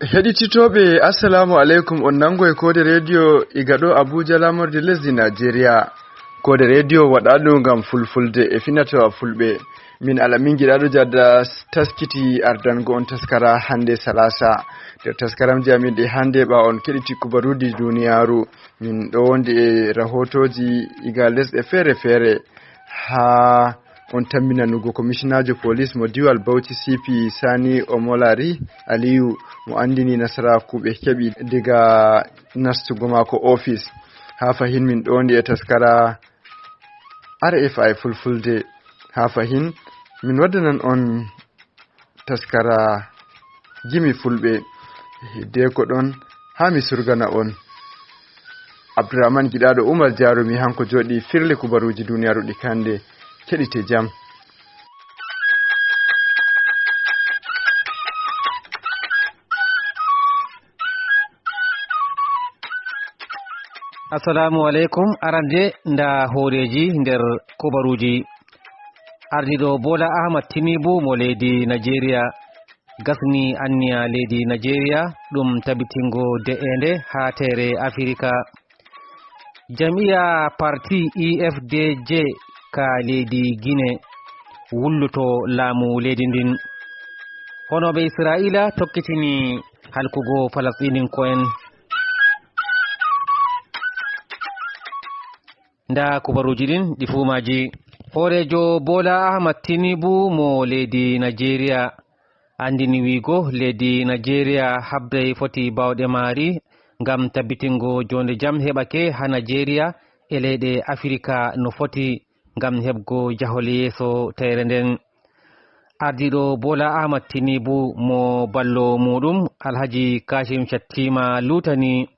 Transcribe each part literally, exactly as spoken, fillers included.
Heɗititooɓe, assalamu aleykum. On nango e koode rediyo iga ɗo Abuja, lamorde lesdi Najeriya. Koode rediyo waɗaɗo ngam fulfulde e finatawa fulɓe. Min Alamin Giɗaɗo Jadda taskiti ardango on taskara hande salasa. Nder taskaramji amin ɗi hande, ɓa on keɗiti kubaruji duniyaaru, min ɗo wondi e rahotoji iga lesɗe feere-feere. Ha on tammi nanugo, komishinaajo polis mo diwal Bauchi, C P Sani Omolari Aliyu, mo andini nasaraaku ɓe keɓi diga nastugo maako ofis. Ha fahin min ɗo wondi e taskara R F I Fulfulde. Ha fahin min waddanan on taskara gimi fulɓe. Hiddeko ɗon, ha mi surgana on. Abdurrahman Giɗaɗo Umar Jarumi hanko joɗi firle kubaruji duniyaaru ɗi kande. Keɗite jam. Assalamu aleykum. Arande nda hooreji nder kubaruji. Ardiɗo Bola Ahmad Tinubu mo leydi Nigeria gasni anniya leydi Nigeria ɗum tabitingo de'ende ha tere Afirika. Jam'iya parti E F D J ka leydi Guinea wulloto laamu leydi ndin. Honooɓe Isra'iila tokkitini halkugo Falasɗininko'en. Nda kubaruji ɗin ɗi fuu maaji. Hooreejo Bola Ahmad Tinubu mo leydi Nigeria andini wiigo leydi Nigeria habday foti bawɗe maari ngam tabbitingo jonde jam heɓake ha Nigeria e leyɗe Afirika no foti ngam heɓgo jahol yeeso tayre nden. Ardiɗo Bola Ahmad Tinubu mo ballo muɗum Alhaji Kashim Shattima lutani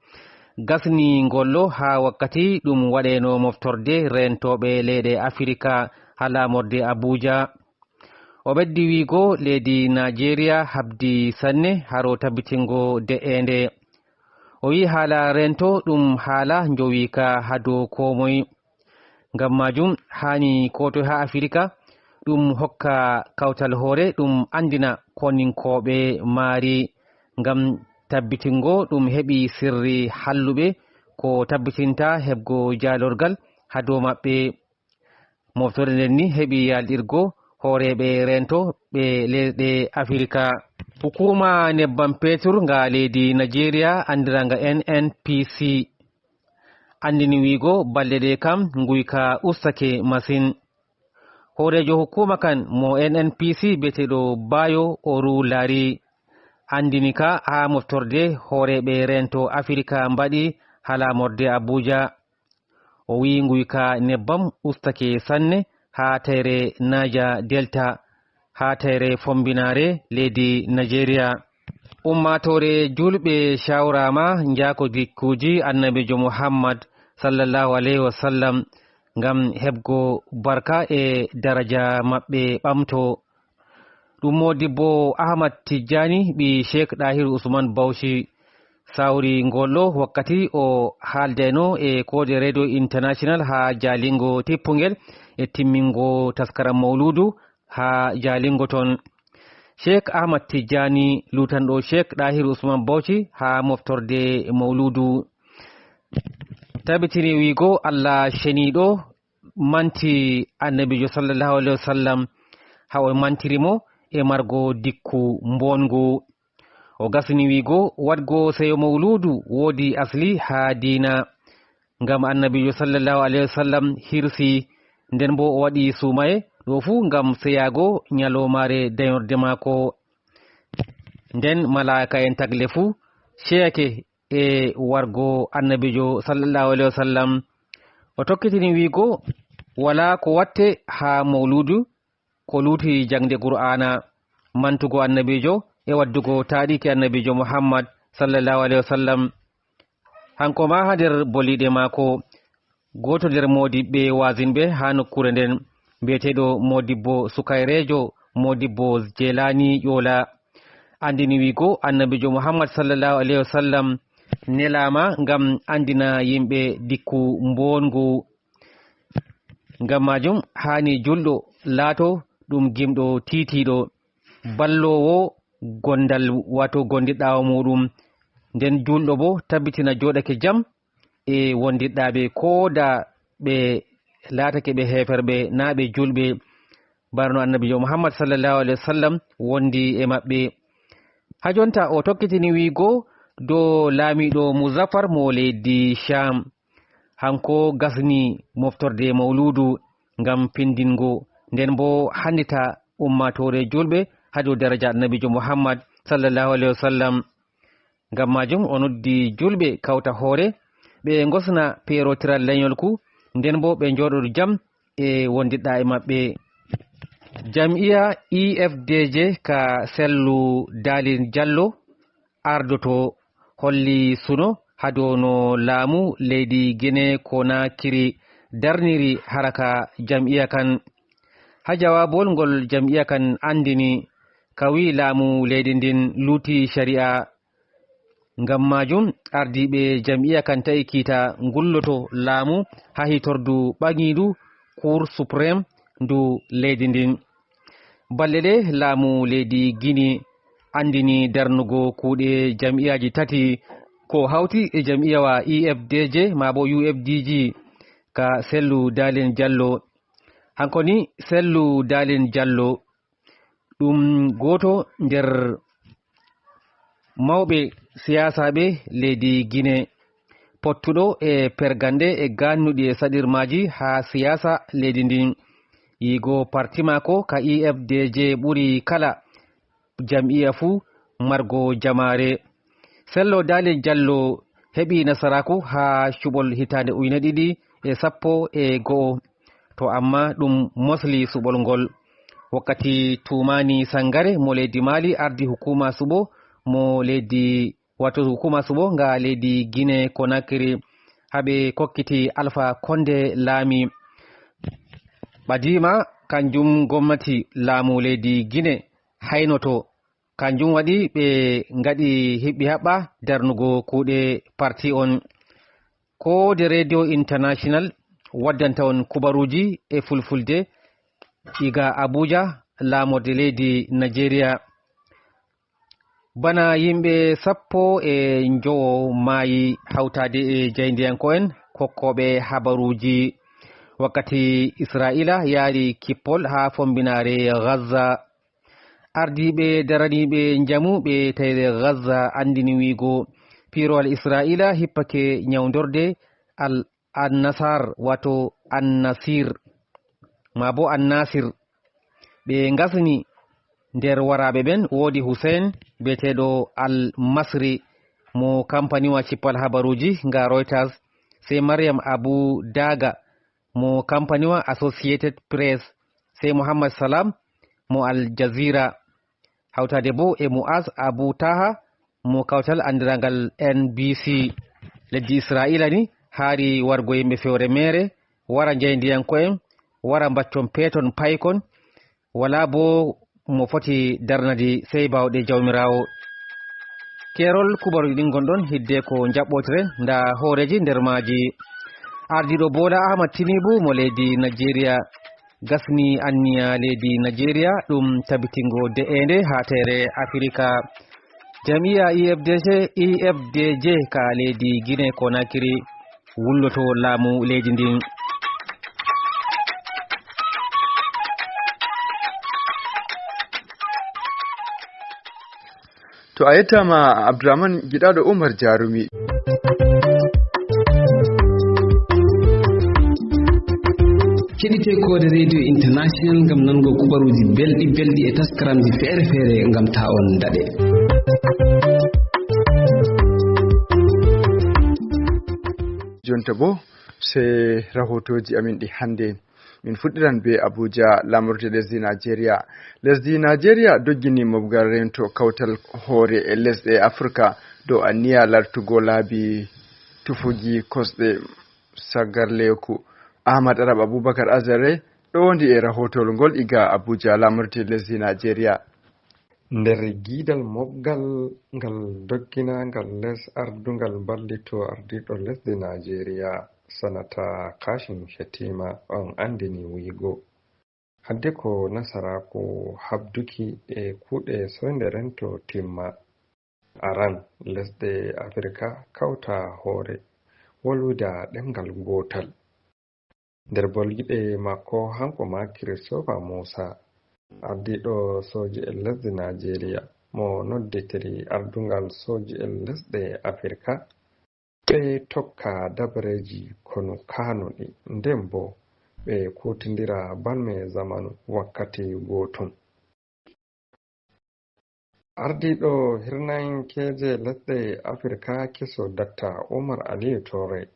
gasni ngollo ha wakkati ɗum waɗeno moftorde rentoɓe leyɗe Afirika ha lamorde Abuja. O ɓeddi wiigo leydi Nigeria habdi sanne haro tabbitingo de'ende. O wi'i haala rento ɗum haala njowiika ha dow ko moy. Ngam majum hani ko toy ha Afirika ɗum hokka kawtal hoore, ɗum andina koninkooɓe maari ngam tabbitingo ɗum heɓi sirri halluɓe ko tabbitinta heɓgo jaalorgal ha dow maɓɓe. Moftorde nden ni heɓi yalɗirgo hooreeɓe rento ɓe lesɗe Afirika. Hukuma nebbam petur nga leydi Nigeria andiranga N N P C andini wiigo balɗe ɗe kam nguyka ustake masin. Hooreejo hukuma kan mo N N P C biyeteɗo Bayo Oru Lari andini ka ha moftorde hooreeɓe rento Afirika mbaɗi ha lamorde Abuja. O wi'i nguyka nebbam ustake sanne ha tayre Niger Delta, ha tayre fombinaare leydi Nigeria. Ummaatoore julɓe shawrama njaako dikkuji Annabiijo Muhammad sallallahu alayhi wa sallam ngam heɓgo barka e daraja maɓɓe ɓamto. Ɗum Modibbo Ahmad Tijjani ɓii Sheikh Ɗahiru Usman Bauchi sawri ngol ɗo wakkati o haaldayno e koode Radio International ha Jalingo tippungel e timmingo taskara Mauludu ha Jalingo ton. Sheikh Ahmad Tijjani lutanɗo Sheikh Ɗahiru Usman Bauchi ha moftorde Mauludu tabitini wiigo Allah ceniiɗo manti Annabiijo sallallahu alayhi wa sallam ha o mantiri mo e margo dikku mbongu. O gasni wiigo waɗgo seyo Mauludu woodi asli ha diina. Ngam Annabiijo sallallahu alayhi wa sallam hirsi, nden bo o waɗi sumaye ɗo fuu ngam seyago nyalomaare danyorde maako. Nden malaa'ika'en tagle fuu ceyake e wargo Annabiijo sallallahu alayhi wa sallam. O tokkitini wiigo wala ko watte ha Mauludu ko luuti jangde Qur'aana, mantugo Annabiijo e waddugo taariiki Annabiijo Muhammad sallallahu alayhi wa sallam. Hanko ma ha nder boliiɗe maako, gooto nder moodibɓe waazinɓe ha nokkuure nden, biyeteeɗo Modibbo Sukayreejo Modibbo Jelani Ƴoola, andini wiigo Annabiijo Muhammad sallallahu alayhi wa sallam nelaama ngam andina yimɓe dikku mbongu. Ngam majum, haani julɗo laato ɗum gimɗo tiitiiɗo, balloowo gondal, wato gondiɗɗaawo muɗum. Nden juulɗo bo tabbitina jooɗake jam e wondiɗɗaaɓe, ko da ɓe laatake ɓe heeferɓe, naa ɓe juulɓe, bana no Annabiijo Muhammad sallallahu alaihi wasallam wondi e maɓɓe. Ha jonta o tokkitini wiigo dow laamiiɗo Muzaffar mo leydi Sham. Hanko gasni moftorde mawluudu ngam pindingo, nden bo handita ummaatoore juulɓe ha dow daraja Annabiijo Muhammad sallallahu alaihi wasallam. Ngam maajum o noddi juulɓe kawta hoore, ɓe ngosna peerotiral lenyol ku, nden bo ɓe njooɗodo jam e wondiɗɗa e maɓɓe. Jam'iya E F D J ka Sellu Dalin Jallo ardoto, holli suno ha dow no laamu leydi Gine Konakiri darniri haraka jam'iya kan. Ha jawaabol ngol jam'iya kan andini, ka wi'i laamu leydi ndin luuti shari'a. Ngam maajum, ardiiɓe jam'iya kan ta'i kiita ngulloto laamu ha hitordu ɓaŋiindu Cour Suprême ndu leydi ndin. Balɗe ɗe, laamu leydi Gine andini darnugo kuuɗe jam'iyaaji tati, ko hawti e jam'iyawa E F D J maa bo U F D G ka Sellu Dalin Jallo. Hanko ni Sellu Dalin Jallo ɗum gooto nder mawɓe siyaasaaɓe leydi Gine, pottuɗo e perganɗe e gannuɗi e saɗirmaaji haa siyaasa leydi ndin. Yigo parti maako ka E F D J ɓuri kala jam'iya fuu margo jamaare. Sello Daalel Jallo heɓi nasaraaku haa cuɓol hitaande ujine ɗiɗi e sappo e go'o. To amma ɗum mosli suɓol ngol. Wakkati Tumaani Sangare mo leydi Maali ardi hukuma suɓo mo leydi, wato hukuma suɓo nga leydi Gine Konakiri, haa ɓe kokkiti Alfa Konde laami. Ɓadiima kanjum gomnati laamu leydi Gine haynoto. Kanjum waɗi ɓe ngaɗi hiɓɓi haɓɓa darnugo kuuɗe parti on. Ko de Radio International waddanta on kubaruuji e fulfulde iga Abuja, laamorde leydi Nigeria. Bana yimɓe sappo e njowo maayi hawtaade e jaayndiyanko'en kokkooɓe habaruuji wakkati Isra'iila yaari kippol haa fombinaare Gaza. Ardiiɓe daraniiɓe njamu ɓe tayre Gaza anndini wiigo piirowal Isra'iila hippake nyawndorde Al Annasar, wato Annasir, maa bo Annasir. Ɓe ngasni nder waraaɓe ɓen woodi Hussein bi'eteeɗo Al Masri mo kampaniwa cippal habaruuji nga Reuters, sey Maryam Abu Daga mo kampaniwa Associated Press, sey Muhammad Salam mo Al Jazeera, hawtaade bo e Mu'az Abu Taha mo kawtal anndirangal N B C. Leddi Isra'iila ni haari wargo yimɓe fewre meere, wara jaayndiyanko'en, wara mbaccon peeton paykon, walaa bo mo foti darnadi sey baawɗe Jawmiraawo. Keerol kubaruuji ɗin ngonɗon hidde ko njaɓɓotiren, ndaa hooreeji nder maaji. Ardiiɗo Bola Ahmad Tinubu mo leydi Nigeria gasni anniya leydi Nigeria ɗum tabitingo de'eende haa tere Afirika. Jam'iya E F D C, E F D J ka leydi Gine Konakiri wulloto laamu leydi ndin. To a yettaama, Abdourahmane, giɗaaɗo Umar Jarumi. Keɗite Koode Radio International ngam nango kubaruuji belɗi belɗi e taskaramji feere feere ngam taa on daɗe. Jonta bo, sey rahootooji amin ɗi hannde. Min fuɗɗiran be Abuja, laamorde lesdi Najeriya. Lesdi Najeriya doggini mobgal rento kawtal hoore e lesɗe Afirka dow anniya lartugo laabi tufugi kosɗe sagarleeku. Ahmad Arab Abubakar Azare ɗo wondi e rahootol ngol iga Abuja, laamorde lesdi Najeriya. Nder giidal moɓgal ngal dogginaangal les ardungal ballitoo ardiiɗo lesdi Najeriya, Sanata Kashim Shettima on anndini wiigo. Hadde ko nasaraaku habduki e kuuɗe soynde rento timma, aran lesɗe Afirka kawta hoore, wolwida ɗemngal gootal. Nder bolgiɗe makko hanko ma Christopher Musa, ardiiɗo sooji'en lesdi Najeriya, mo nodditiri ardungal sooji'en lesɗe Afirka, ɓe tokka dabareeji konu kaanuɗi, nden bo ɓe kuutindira balme zamanu wakkati gootum. Ardiiɗo hirnaankeeje lesɗe Afirka keso Dakta Umar Aliyu Toure,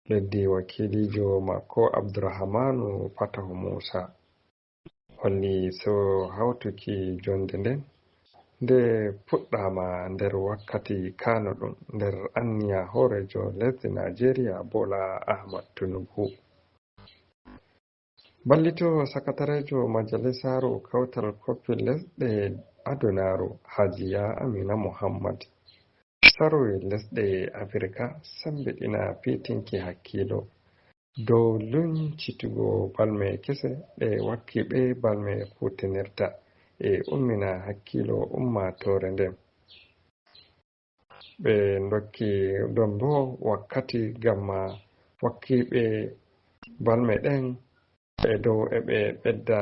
leddi wakiiliijo makko Abdurahmanu Fatahu Musa, holli so hawtuki jonde nden nde puɗɗaama nder wakkati kaano ɗum nder anniya hooreejo lesdi Najeriya Bola Ahmad Tinubu. Ballito sakatareejo majalisaaru kawtal koppi lesɗe adunaaru Hajiya Amina Muhammad, sarowe lesɗe Afirka sembiɗina piitinki hakkiilo dow luncitugo balme kese ɗe wakkiiɓe balme kuutinirta e ummina hakkiilo ummaatoore nden. Ɓe ndokki ɗon bo wakkati gamma wakkiiɓe balme ɗen e dow e ɓe ɓedda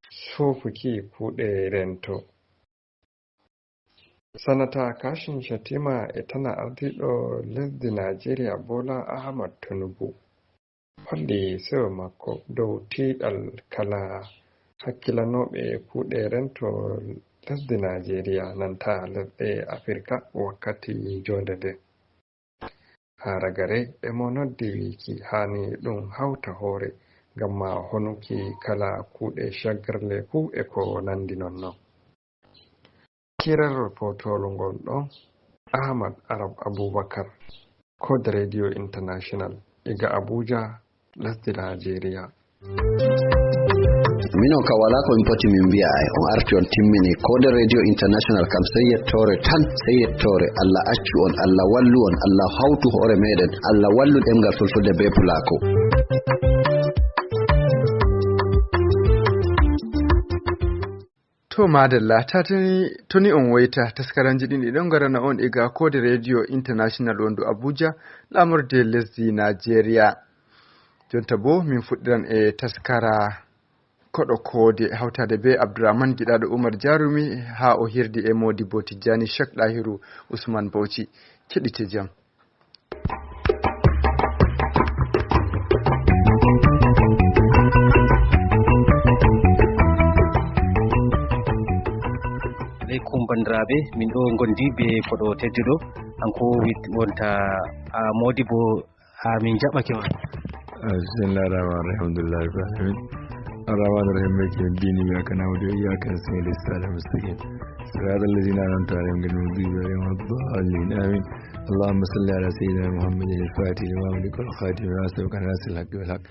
soofuki kuuɗe rento. Sanata Kashim Shettima e tana ardiiɗo lesdi Najeriya Bola Ahmad Tinubu holli sewo makko dow tiiɗal kala hakkilanooɓe kuuɗe rento lesdi Najeriya nanta lesɗe Afirka wakkati jonde nde. Haa ragare e mo noddi wiiki haani ɗum hawta hoore ngam ma honuki kala kuuɗe shaggarle fuu e ko nandi non non. Kiral reportolu ngol ɗon Ahmad Arab Abubakar, Code Radio International, iga Abuja, lesdi Najeriya. Minon ka wala ko min poti min mbiya ay on arti on timmini Code Radio International kam sey yettore tan sey yettore. Allah accu on, Allah wallu on, Allah hawtu hoore meɗen, Allah wallu ɗemgal fulfulde be pulako. To madalla, ta toni, toni on woyta taskaranji ɗin ɗi ɗon garana on e ga Code Radio International wondu Abuja, lamorde lesdi Nigeria. Jonta bo min fuɗɗiran e taskara koɗo koode hawtade be Abdourahmane Giɗaɗo Umar Jarumi ha o hirdi e Modibo Tijjani Cheikh Ɗahiru Usman Bauchi. Keɗite jam. Aleykum banndiraaɓe, min ɗo ngondi be koɗo tedduɗo, hanko wit- wonta a Modibo. A min jaɓɓake ma. Bismillah rahman rahim, alhamdulillah rabbil alamin. Arrahman rahim, maliki yawmiddin, iyyaka na'budu wa iyyaka nasta'in, ihdinas siratal mustaqim, siratal ladzina an'amta alaihim ghairil maghdubi alaihim waladdallin. Amin. اللهم صل على سيدنا محمد الفاتح لما أغلق والخاتم لما سبق ناصر الحق بالحق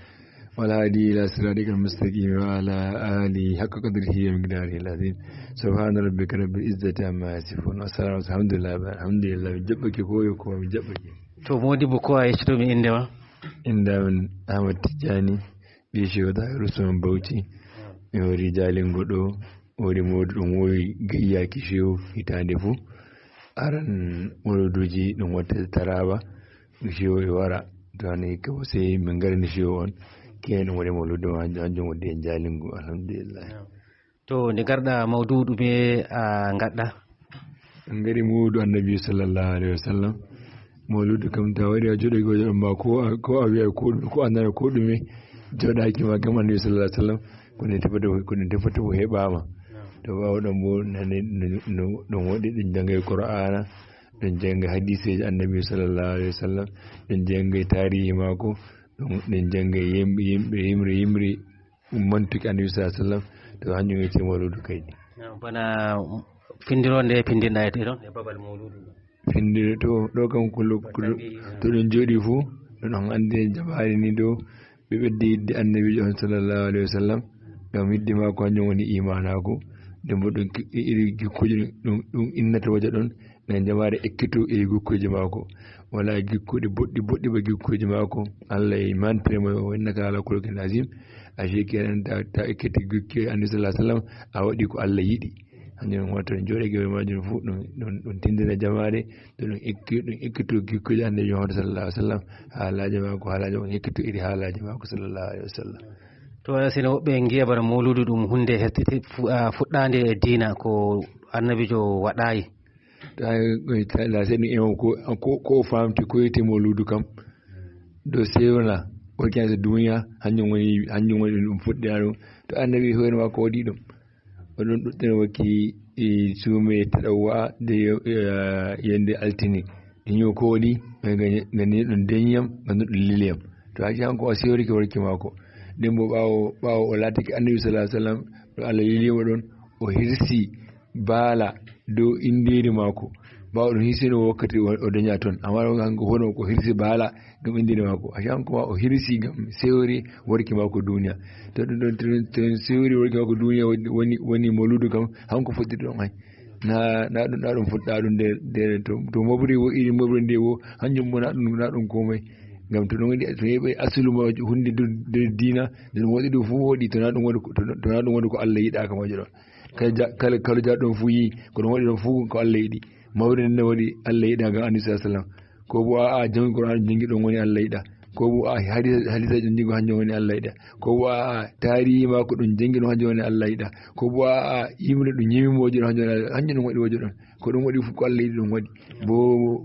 والهادي إلى صراطك المستقيم وعلى آله حق قدره ومقداره العظيم. سبحان ربك رب العزة عما يصفون وسلام. Alhamdulillah, alhamdulillah, min jaɓɓake ko yo ko min jaɓɓake. To Modibo, ko a yeccoto mi innde ma? Innde amen Ahmad Tijjani, ɓii Shehu Dahiru Usman Bauchi. Mi hori Jalingo ɗo, woni mawɗo ɗum wowi gayyaaki Shehu hitaande fuu. Aran mawluduuji ɗum waɗtata Taraba, Shehu e wara. To ani kabo sey min ngarani Shehu on, keyen ɗum waɗi mawludu ma, hanjum woni en Jalingo, alhamdulillah. To nde ngarɗa mawduudu ɗume a ngaɗɗa? En ngari mawludu Annabi sallallahu alaihi wasallam. Mawludu kam ta waɗi a joɗoy ko joɗo ma ko a, ko a wi'a ko ɗume ko a nana ko ɗume joɗaki ma kam Annabi sallallahu alaihi wasallam. Ko ɗum tefata ko, ko ɗum tefata ko heɓama. To ɓawo ɗon bo nane no, no, ɗum waɗi ɗum jangay Qur'ana, ɗum jangay hadiseji Annabi sallallahu alaihi wasallam, ɗum jangay tarihi mako, ɗum, ɗum jangay yimɓe, yimɓe, yimre, yimre, ummantuki Annabi sallallahu alaihi wasallam, to hanjum wiyete mawludu kaydi. Bana findiro nde pindinɗa e ɗon e babal mawludu ɗo. Findiro to ɗo kam ko lo-, ko lo-, to ɗum jooɗi fof, ɗum on andi en jaɓaani ni ɗo, ɓe ɓeddi yidde Annabiijo on sallallahu alaihi wasallam, ngam yidde maako hanjum woni imaanaaku. Nden bo ɗum ki-, iri gikkuuji ɗum, ɗum innata waja ɗon, na jamaare ekkito iri gikkuuji maako. Wala gikkuuji boɗɗi, boɗɗi ba gikkuuji maako. Allah e mantere mo, "Wa innaka la'ala khuluqin azim." Ashe kenan ta, ta ekkiti gikkuuji Annabi sallallahu alaihi wasallam, a waɗi ko Allah yiɗi. Hanjum wato en jooɗake e majum fu, ɗum, ɗum, ɗum tindina jamaare, to ɗum ekki-, ɗum ekkito gikkuuji Annabi Muhammad sallallahu alaihi wasallam, haalaaji maako, haalaaji maako, ekkito iri haalaaji maako sallallahu alaihi wasallam. To wala sino woɓɓe ngiya bana mawludu ɗum hunde heftite fu-, a, fuɗɗaande e diina ko Annabiijo waɗaayi. Ta, ta, la seni en ko, ko, ko famti ko yete mawludu kam. Do sewna, orkiyansa duniya, hanjum woni, hanjum woni ɗum fuɗɗi ɗum. To Annabi hoyno maako waɗi ɗum. Oɗon ɗuɗɗina wakki, e, suume taɗawwa de, e, yende altine. Ɗum yo ko waɗi, ɓe gani, gani ɗum deñiyam, gani ɗum liliyam. To haji hanko o sewrike warki maako. Nden bo ɓaawo, ɓaawo o laatake Annabi sallallahu alaihi wasallam, ɗo Allah liliyam ɗon, o hirsi baala dow indeeri maako. Ɓaawo ɗum hirsino wakkati o, o daña ton. Amma ɗon hanko hono ko hirsi baala ngam indeeri maako. Ashe hanko ma o hirsi ngam sewri warki maako duniya. To ɗum ɗon, to, to sewri warki maako duniya woni, woni, woni mawludu kam, hanko fotti ɗon hay. Na, na ɗum, na ɗum fuɗɗa ɗum nder, nder to, to mobri wo, iri mobri nde wo, hanjum bo na ɗum, na ɗum komai. Ngam to ɗum waɗi, to yeɓe asulu ma hunde nder, nder diina, nden waɗi ɗum fu woɗi, to na ɗum waɗi ko, to, to na ɗum waɗi ko Allah yiɗa kam wajo ɗon. Kala ja-, kala, kala jaɗɗo on fu yi, ko ɗum waɗi ɗon fu ko Allah yiɗi. Mawde nde waɗi Allah yiɗa ngam Annabi sallallahu alaihi wasallam. Ko bo a'a, jangi Qur'an jangi ɗon woni Allah yiɗa. Ko bo a'a, hadis, hadis jangi ko hanjum woni Allah yiɗa. Ko bo a'a, tarihi ma ko ɗum jangi ɗon hanjum woni Allah yiɗa. Ko bo a'a, yimre ɗum yimi moji ɗon hanjum woni Allah, hanjum ɗum waɗi wajo ɗon. Ko ɗum waɗi fu ko Allah yiɗi ɗum waɗi. Bo,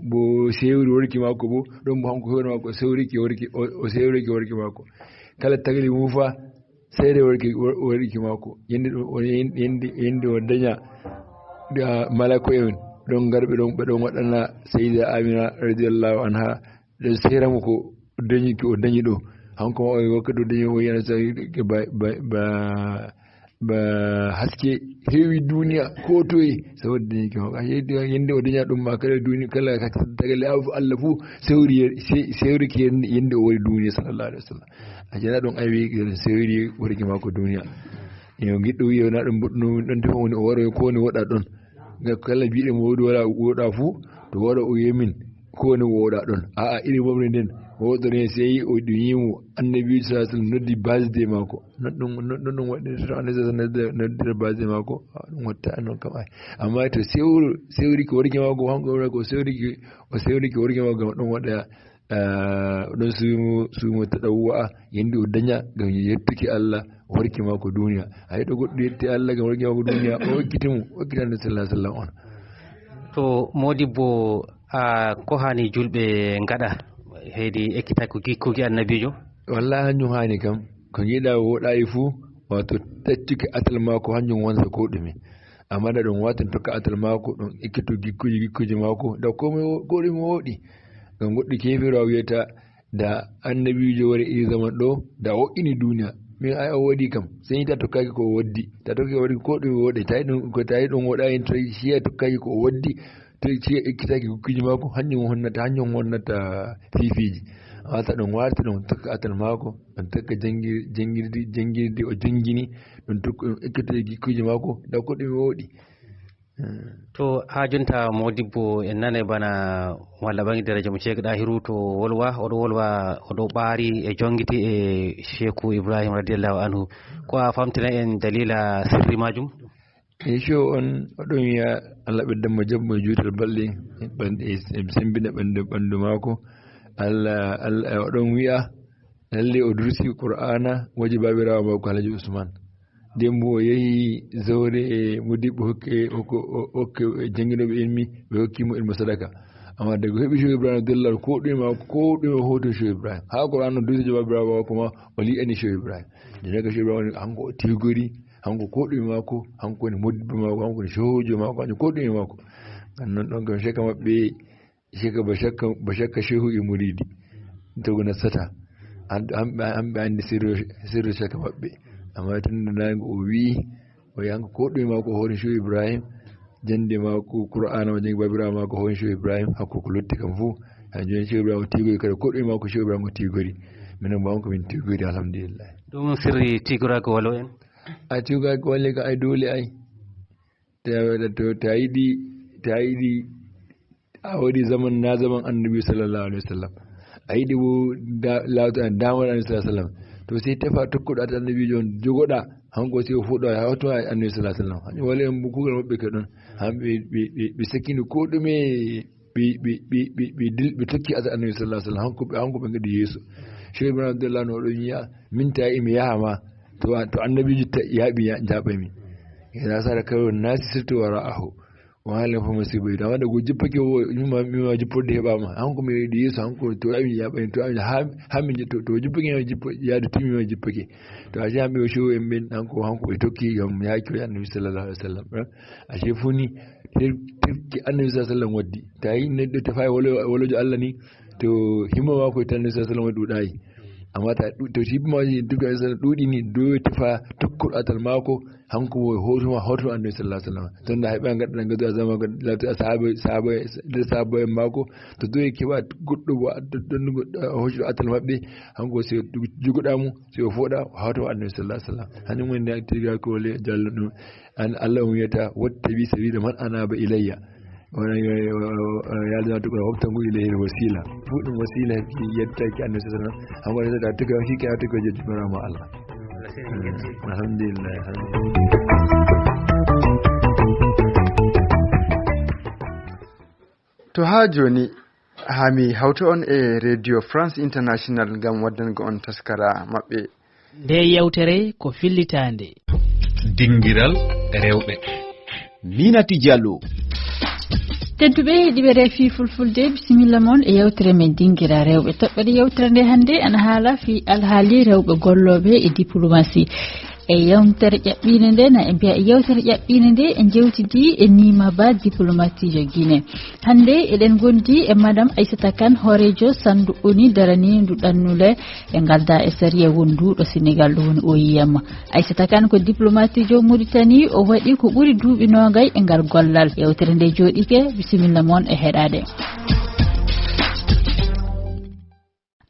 bo sewri warki mako bo, ɗon bo hanko hoore mako sewriki warki, o, o sewriki warki mako. Kala tagli mufa, seede warki, war-, warki maako. Yende ɗo, o, yen-, yende, yende o daña, da, malako en ɗon ngarɓe ɗon, ɓe ɗon waɗana Sayyida Amina radiyallahu anha, ɗon seera mo ko dañi, ko o dañi ɗo. Hanko ma o wakkati o dañi o yana sa-, ba, ba, ba, ba haske heewi duniya ko toye, saboda dañi ko. Yende o daña ɗum ma kala duniya, kala tagale Allah fu sewri, se-, sewri ki yende, yende o wari duniya sallallahu alaihi wasallam. A jana ɗum aywi sewri warki maako duniya. Yo giɗɗo wiya na ɗum boɗɗum ɗon tefa woni o waro ko woni woɗa ɗon. Ngam kala biɗe mo wodi wala woɗa fu, to waro o yemin ko woni woɗa ɗon. A'a, iri momre nden, woɗore sey o ɗum yimo Annabi sallallahu alaihi wasallam noddi basde maako. Non ɗum, non ɗum waɗi to Annabi sallallahu alaihi wasallam noddira basde maako, a, ɗum watta non kam ay. Amma to sewru, sewri ko warki maako, hanko wona ko sewri ki, o sewri ki warki maako, ɗum waɗa ah, ɗon suumo, suumo taɗawwa'a, yende o daña ngam yettuki Allah, o warki maako duniya. Hay ɗo goɗɗo yetti Allah ngam warki maako duniya, o hokkiti mo, o hokkiti Annabi sallallahu alaihi wasallam on. To modibbo, a, ko hani julɓe ngaɗa heydi ekkitaki ko gikkuki Annabiijo? Wallahi, hanjum hani kam. Ko ngiɗa woɗayi fu, wato taccuki atal maako, hanjum wonta ko ɗume. Amma da ɗum watan tokka atal maako, ɗum ekkito gikkuji, gikkuji maako, da ko ɗume wo-, ko ɗume woɗi. Ngam goɗɗo kefiro a wiyata, da Annabiijo wari iri zaman ɗo, da o woɗɗini duniya. Min ay o waɗi kam, sey ta tokkaki ko o waddi. Ta tokkaki ko o waddi ko ɗume woɗi. Tawi ɗum, ko tawi ɗum woɗayi, to ciya tokkaki ko o waddi, to ciya ekkitaki gikkuji maako, hanjum honnata, hanjum honnata fifiiji. Amma ta ɗum warti ɗum tokka atal maako, ɗum tokka jangir-, jangirdi, jangirdi o jangini, ɗum tokka, ɗum ekkito gikkuji maako, da ko ɗume woɗi. Hmm. To haa jonta modibbo en nanay bana walla ɓangi daraja mo Sheikh Dahiru to wolwa, oɗo wolwa, oɗo ɓaari e jongiti e Sheikhu Ibrahim radiyallahu anhu. Ko a famtina en dalila sirri majum? E show on, oɗon wiya Allah ɓeddan mo jabbo e juutal balɗe, ɓanɗe, e sembina ɓandu, ɓandu maako. Allah, Allah, oɗon wiya lalle o dursi Qur'ana waji babirawo maako Alhaji Usman. Nden bo o yehi zawre e modibbo hokke, hokko, o-, hokke e jannginooɓe ilmi, ɓe hokki mo ilmu sadaka. Amma daga o heɓi Shehu Ibrahim Abdullah, ko ɗume ma, ko ɗume o hoti Shehu Ibrahim. Haa Qur'an no duusi jawabirawo maako ma, o li'ani Shehu Ibrahim. Nden daga Shehu Ibrahim woni hanko o tigori, hanko ko ɗume maako, hanko woni modibbo maako, hanko woni shehujo maako, hanko ko ɗume maako. Ngam non ɗon kam shaka maɓɓe, shaka ba shakka, ba shakka shehu e muridi. To ko nasata. An, an, an ɓe andi sirru, sirru shaka maɓɓe. Amma tun da nango o wi, o yanko ko ɗume maako hoore Shehu Ibrahim, jande maako Qur'ana o jangi babirawo maako hoore Shehu Ibrahim, hakko ko lutti kam fu. Ha joni Shehu Ibrahim o tigori kadi ko ɗume maako Shehu Ibrahim o tigori. Minen bo hanko min tigori, alhamdulillah. Ɗum sirri tigoraago walo en? A tigoraago wale ka ay dole ay. To, to, to a yiɗi, to a yiɗi, a waɗi zaman na zaman annabi sallallahu alaihi wasallam. A yiɗi wo da-, lawta damar annabi sallallahu alaihi wasallam. To sai tefa tokkuɗo ata annabijo on jogoɗa, hanko sai o fuɗa ya hoto annabi sallallahu alaihi wasallam. Hani wala en bukugal maɓɓe ke ɗon. Han ɓe, ɓe, ɓe, ɓe sakini ko ɗume ɓe, ɓe, ɓe, ɓe, ɓe dil-, ɓe tokki ata annabi sallallahu alaihi wasallam. Hanko ɓe, hanko ɓe ngadi Yeesu. Shehu Ibrahim radiyallahu anhu o ɗon yi'a, min ta imi yaha ma. To, to annabijo ta-, yaaɓi ya-, jaɓay mi. Ina sara kawo nasi sirtu wara'ahu. Wa halen fa masiiba yiɗa waɗa go jippake o mima, mima jipporde heɓaama. Hanko mi yiɗi Yeesu, hanko to ami yaɓani, to ami ha, ha min to, to jippake mi jippo, yaade timi mi jippake. To a jami o show en men, hanko, hanko ɓe tokki gam yaaki o annabi sallallahu alaihi wasallam. Eh? A shefuni, tir-, tirki annabi sallallahu alaihi wasallam waddi. Ta yi neɗɗo tefayi wolo, wolojo Allah ni, to himma mako e tan annabi sallallahu alaihi wasallam ɗuɗayi. Amma ta ɗu-, to himma mako e duka annabi sallallahu alaihi wasallam ɗuɗini, do tefa tokkuɗo atal mako, hanko wo hoto, hoto annabi sallallahu alaihi wasallam. Ton da heɓa ngadda ngadu azama ko lati ashabe, sahabe, sahabe en mako. To do e keɓa goɗɗo wo addo don goɗɗo hoto atal maɓɓe, hanko se juguɗa mo, se o foɗa, hoto annabi sallallahu alaihi wasallam. Hani mun da tirga ko le jallo ɗum. An Allah on wiyata, "Wattabi sabila man anaba ilayya." Wona yo, yo, yo, yo, yalda tu ko hofta ngu ilayhi wasila. Fu ɗum wasila fi yetta ki annabi sallallahu alaihi wasallam. Amma da ta tuka fi ka tuka je barama Allah. Alhamdulillah, alhamdulillah. To haa jooni, haa mi hawta on e Radio France International ngam waddango on taskara maɓɓe. Nde yewtere ko fillitaande. Dingiral rewɓe. Minati Diallo. Tedduɓe heɗiɓe refi fulfulde, bisimilla mon e yewtere men dingira rewɓe. Toɓɓere yewtere nde hannde ana haala fi alhaali rewɓe gollooɓe e diplomasi. E yewtere ƴaɓɓiinde nde, na e mbiya e yewtere ƴaɓɓiinde nde, en jewtidi e Nima Ba, diplomatiijo Guinée. Hannde eɗen ngondi e Madame Aissata Kane, hooreejo sandu O N U daraniindu ɗannule e ngalda e sariya wonduɗo Sénégal, ɗo woni O I M. Aissata Kane ko diplomatiijo Mauritanie, o waɗi ko ɓuri duuɓi noogay e ngal gollal. Yewtere nde jooɗike, bisimilla mon e heɗaade.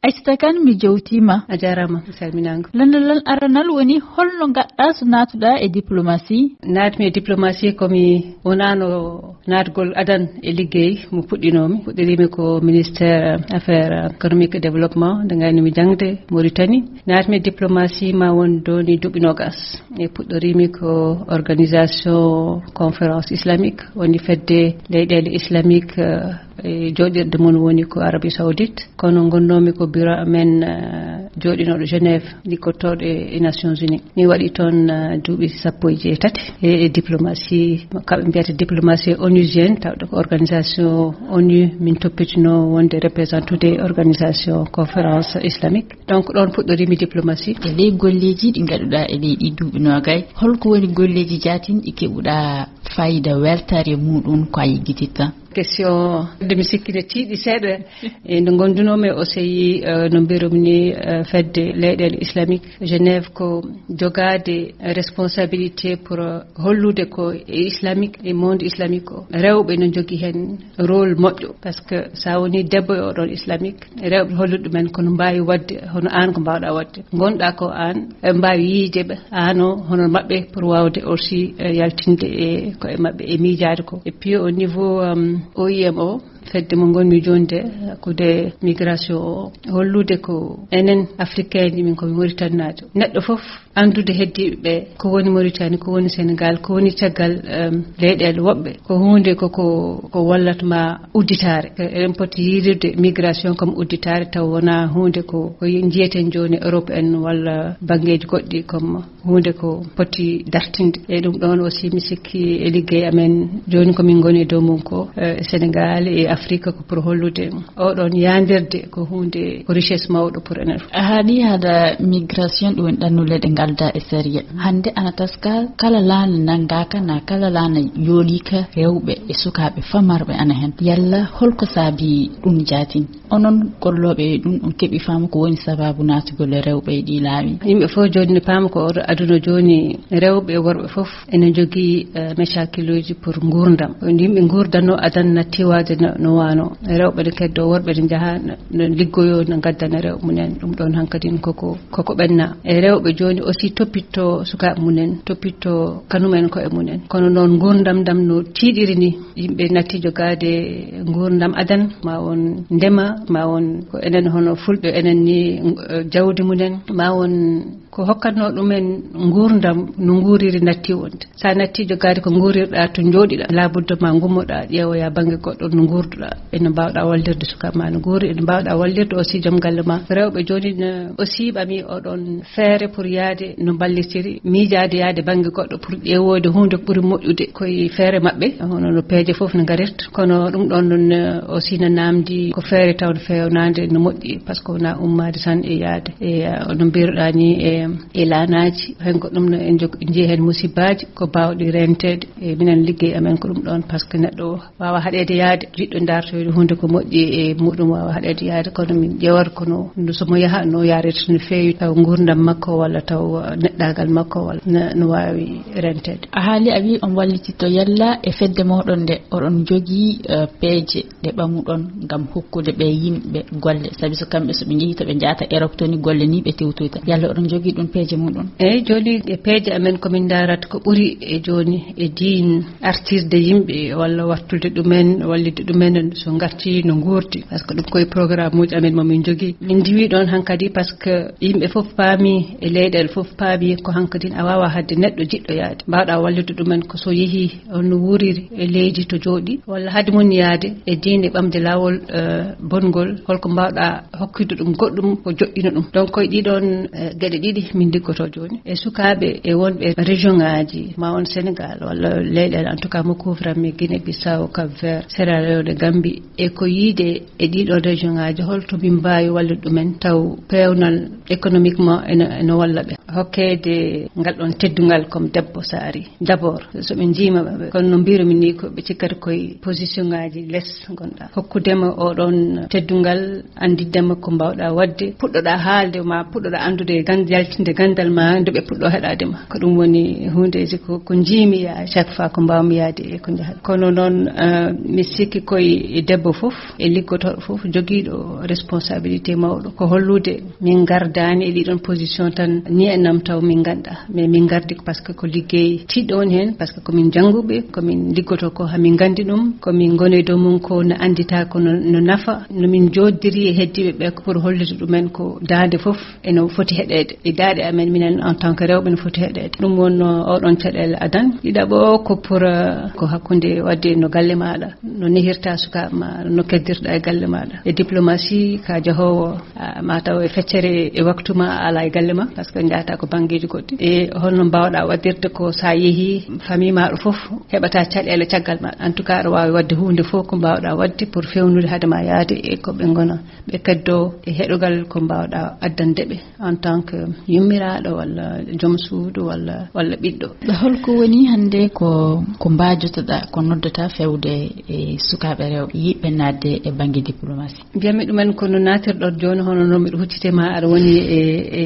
Aissata Kane, mi jewtiima. A jaaraama, mi salminaango. Lanndal aranal woni, holno ngaɗɗa so naatuɗa e diplomasi? Naatmi e diplomasi ko mi wonaano naatgol adan e liggey mo puɗɗinoomi. Puɗɗiriimi ko ministère affaires économiques et développement, nde ngaynumi jaŋde Mauritanie. Naatmi e diplomasi ma won dooni duuɓi noogas. E puɗɗoriimi ko organisation conférence islamique, woni fedde leyɗeele islamique, eh, e jooɗirde mum woni ko Arabie Saoudite. Kono ngonnoomi ko bureau amen, eh, jooɗinooɗo Genève, liggotooɗo e, e Nations Unies. Mi waɗi toon, eh, duuɓi sappo e jeetati e, e diplomasi, ko ɓe mbiyata diplomasi onusienne, tawde ko organisation O N U min toppitinoo wonde représentude organisation conférence islamique. Donc, ɗoon puɗɗoriimi diplomasi. E ley golleeji ɗi ngaɗuɗaa e ley ɗi duuɓi noogay, holko woni golleeji jaatin ɗi keɓuɗaa fayida weltaare muɗum ko a yiggititta? Question de mi sikki ne tiiɗi seeɗa. E nde ngondunoomi o seyi, eh, no mbirum ni, eh, fedde leyɗeele islamique Genève ko jogaade responsabilité pour, eh, hollude ko e islamique, e monde islamique o. Rewɓe no njogii heen rôle moƴƴo, parce que so a woni debbo e oɗon islamique, rewɓe hollude ɗumen kono mbaawi waɗde hono aan ko mbaawɗaa waɗde. Ngonɗaa ko aan, ɓe mbaawi yiyde ɓe, aan o hono maɓɓe pour waawde aussi, eh, yaltinde e koye maɓɓe e miijaade ko. Et puis au niveau, um, O I M o, fedde mo ngonmi jooni nde, hakkunde migration o, hollude ko enen africain ji, min ko mi Mauritanie naajo. Neɗɗo fof anndude heddiiɓe ɓe, ko woni Mauritanie, ko woni Sénégal, ko woni caggal, em, leyɗeele woɓɓe. Ko huunde ko, ko, ko wallat ma udditaare. Eɗen poti yiidirde migration comme udditaare, taw wonaa huunde ko, ko njiyeten jooni Europe en walla banngeeji goɗɗi comme huunde ko poti dartinde. E ɗum ɗoon aussi, mi sikki e liggey amen jooni ko min ngoni e dow mum ko, eh, Sénégal e Afrique, ko pour hollude oɗon yaandirde ko huunde, ko richesse mawɗo pour enen fof. A haalii haala migration, ɗum woni ɗannuleɗe ngalda e sariya. Hannde ana taska kala laana nanngaaka, na kala laana yooliika rewɓe e sukaaɓe famarɓe ana heen. Yalla holko saabi ɗum jaatin? Onon gollooɓe e ɗum, on keɓi faamu ko woni sabaabu naatugol e rewɓe e ɗii laawi? Yimɓe fof jooni ne paama ko oɗo Duno jooni, rewɓe e worɓe fof ene njogii, eh, mecakiluuji pour nguurndam. Ko yimɓe nguurdanno adan natti waade no, no waano. Rewɓe ne keddo, worɓe ne njaha, no, no liggoyo, no ngaddana rewɓe mumen. Ɗum ɗoon hankadin koko, koko ɓenna. E rewɓe jooni aussi toppitto sukaaɓe mumen, toppitto kanumen ko e mumen. Kono noon nguurndam ndam no tiiɗiri ni, yimɓe natti jogaade nguurndam adan, ma won ndema, ma won ko enen hono fulɓe enen ni, eh, jawdi mumen, ma won ko hokkatnoo ɗumen nguurndam no nguuriri natti wonde. So a natti jogaade ko nguurirɗaa to njooɗiɗaa, labudda ma ngummoɗaa ƴeewoyaa bannge goɗɗo no nguurduɗaa. Ene mbaawɗaa wallirde sukaaɓe ma no nguuri, ene mbaawɗaa wallirde aussi joom galle ma. Rewɓe jooni ne aussi ɓami oɗon feere pour yaade no mballitiri, miijaade yaade bannge goɗɗo pour ƴeewoyde huunde ko ɓuri moƴƴude koye feere maɓɓe, hono no peeje fof no ngarirta. Kono ɗum ɗoon noon, eh, aussi no naamndi ko feere taw no feewnaande no moƴƴi, par ce que wonaa ummaade tan e yaade. E, eh, no mbiruɗaa ni, e, e laanaaji, heen ko ɗum no en jog-, njii heen musibbaaji ko baawɗi renteede. E minen liggey amen ko ɗum ɗoon, par ce que neɗɗo o waawa haɗeede yaade, jiɗɗo dartoyde huunde ko moƴƴi e muɗum waawa haɗeede yaade, kono min ƴeewata kono no so mo yaha no yaarata no feewi taw nguurndam makko walla taw neɗɗaagal makko walla no, no waawi renteede. A haali a wi on wallititto yalla e fedde moɗon nde oɗon njogii, eh, peeje ɗe ɓamuɗon ngam hokkude ɓe yimɓe golle, sabi so kamɓe so ɓe njehi to ɓe njaata Europe to ni golle ni ɓe tewtoyta. Yalla oɗon njogii ɗum peeje muɗum? Eeyi, jooni e peeje amen ko min ndaarata ko ɓuri e jooni e diin artirde yimɓe walla wattude ɗumen, wallitde ɗumen so ngarti no nguurdi. Par ce que ɗum koye programme uji amen mo min njogii. Min ndiwi ɗoon hankadi par ce que yimɓe fof paami e leyɗeele fof paami ko hankadi a waawa haɗde neɗɗo jiɗɗo yaade. Mbaawɗaa wallitde ɗumen ko so yehi on no wuuriri e leydi to jooɗi walla haade mum yaade e diine ɓamde laawol, eh, bongol, holko mbaawɗaa hokkitde ɗum goɗɗum ko joɗɗina ɗum. Donc koye ɗiɗoon, eh, geɗe ɗiɗi min liggoto jooni. E sukaaɓe e wonɓe région ngaji, ma won Sénégal walla leyɗeele, en tout cas mo couvranmi Guinée Bissau, Cap Vert, Sierra Leone, Gambie, e ko yiide e ɗiɗoon région ngaji, holto min mbaawi wallude ɗumen taw peewnal économiquement ene, ene walla ɓe. Hokkeede ngal ɗoon teddungal comme debbo so ari. D'abord, so ɓe njiima ɓe, kono no mbirumi ni ko ɓe cikkata koye position ngaji les ngonɗa. Hokkudema oɗon teddungal, anndidema ko mbaawɗaa waɗde, puɗɗoɗaa haalde ma, puɗɗoɗaa anndude e gan-, yaltinde ganndal ma, nde ɓe puɗɗo heɗaade ma. Ko ɗum woni huundeeji ko, ko njiimi ya chaque fois ko mbaawmi yaade e ko njahat. Kono noon, eh, mi sikki koye debbo fof, e liggotooɗo fof, jogiiɗo responsabilité mawɗo, ko hollude min ngardaani e ɗiɗon position tan, ni e nam taw min nganndaa. Mais min ngardi ko par ce que ko liggey tiiɗɗo woni heen, par ce que ko min jannguɓe, ko min liggotoo ko haa min nganndi ɗum, ko min ngoni e dow mum ko no anndita ko no, no nafa, no min njooddiri e heddiiɓe ɓe ko pour hollude ɗumen ko daande fof ene foti heɗeede. E daaɗe amen minen en tant que rewɓe no foti heɗeede. Ɗum wonno oɗon caɗeele adan. Ɗiɗaɓo ko pour, eh, ko hakkunde wadde no galle maaɗa, no nehirta sukaaɓe ma, no keddirɗa e galle maaɗa. E diplomatie ka jahoowo, a, ma taw e feccere e waktu ma a ala e galle ma, par ce que njahata ko banngeeji goɗɗi. E holno mbaawɗa waɗirde ko sa yeehi famille maɗa fof heɓata caɗeele caggal ma? En tout cas aɗa waawi waɗde huunde fof ko mbaawɗa waɗde pour fewnude hade ma yaade e ko ɓe ngona, ɓe keddo e heɗogal ko mbaawɗa addande ɓe en tant que yummiraaɗo walla joom suudu walla, walla ɓiɗɗo. Holko woni hannde ko, ko mbaajotoɗa, ko noddata fewde e sukaaɓe rewɓe yiɗɓe naatde e bannge diplomatie? Mbiyatmi ɗumen ko no naatirɗon jooni, hono no miɗo huccite ma aɗa woni e, e,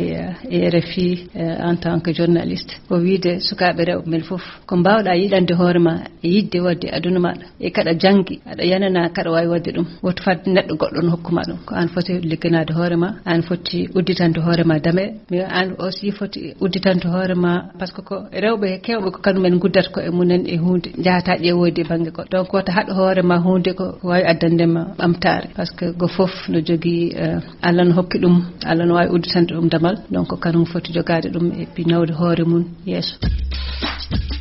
e R F I, eh, en tant que journaliste. Ko wiide sukaaɓe rewɓe men fof, ko mbaawɗa yiɗande hoore ma e yiɗde waɗde aduna maɗa, e kaɗa janngi, aɗa yanana kaɗa waawi waɗde ɗum. Woto fad neɗɗo goɗɗo no hokkuma ɗum. Ko aan foti ligganaade hoore ma, aan foti udditande hoore ma dame, mais aan aussi foti udditande hoore ma, par ce que ko rewɓe keewɓe ko kañum en nguddata ko e mumen e huunde, njahata ƴeewoyde bannge goɗɗo. Donc wota haɗ hoore ma huunde ko waawi addande ma ɓamtaare, par ce que go fof no jogii, eh, Allah no hokki ɗum, Allah no waawi udditande ɗum damal, donc kañum foti jogaade ɗum e pinawde hoore mum yeeso.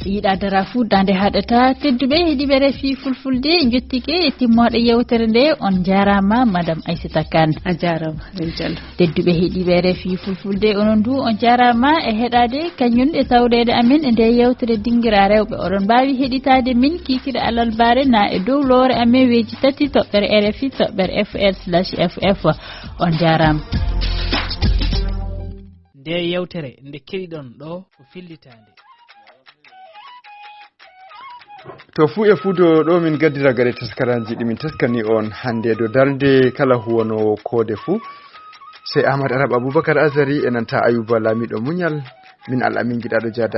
Yiɗa dara fuu daande haɗata. Tedduɓe heɗiiɓe R F I Fulfulde, njottike e timmooɗe yewtere nde. On njaaraama, Madame Aissata Kane. A jaaraama, Rem Diallo. Tedduɓe heɗiiɓe R F I Fulfulde, onon du on njaaraama e heɗaade kañum e tawreede amen e nde yewtere Dingira Rewɓe. Oɗon mbaawi heɗitaade min kiikiɗe alarbaare na e dow loore amen weji tati toɓɓere R F I toɓɓere F R slash F F. On njaaraama. Nde yewtere nde keɗiɗon ɗo ko fillitaande. To fuu e fuudo ɗo min gaddira gare taskaranji ɗi min taskani on hannde, do darnde kala huwanoowo koode fuu. Sey Ahmad Arab Abubakar Azari e nanta Ayuba Laamiɗo Muñal. Min Al Amin Giɗaɗo Jada.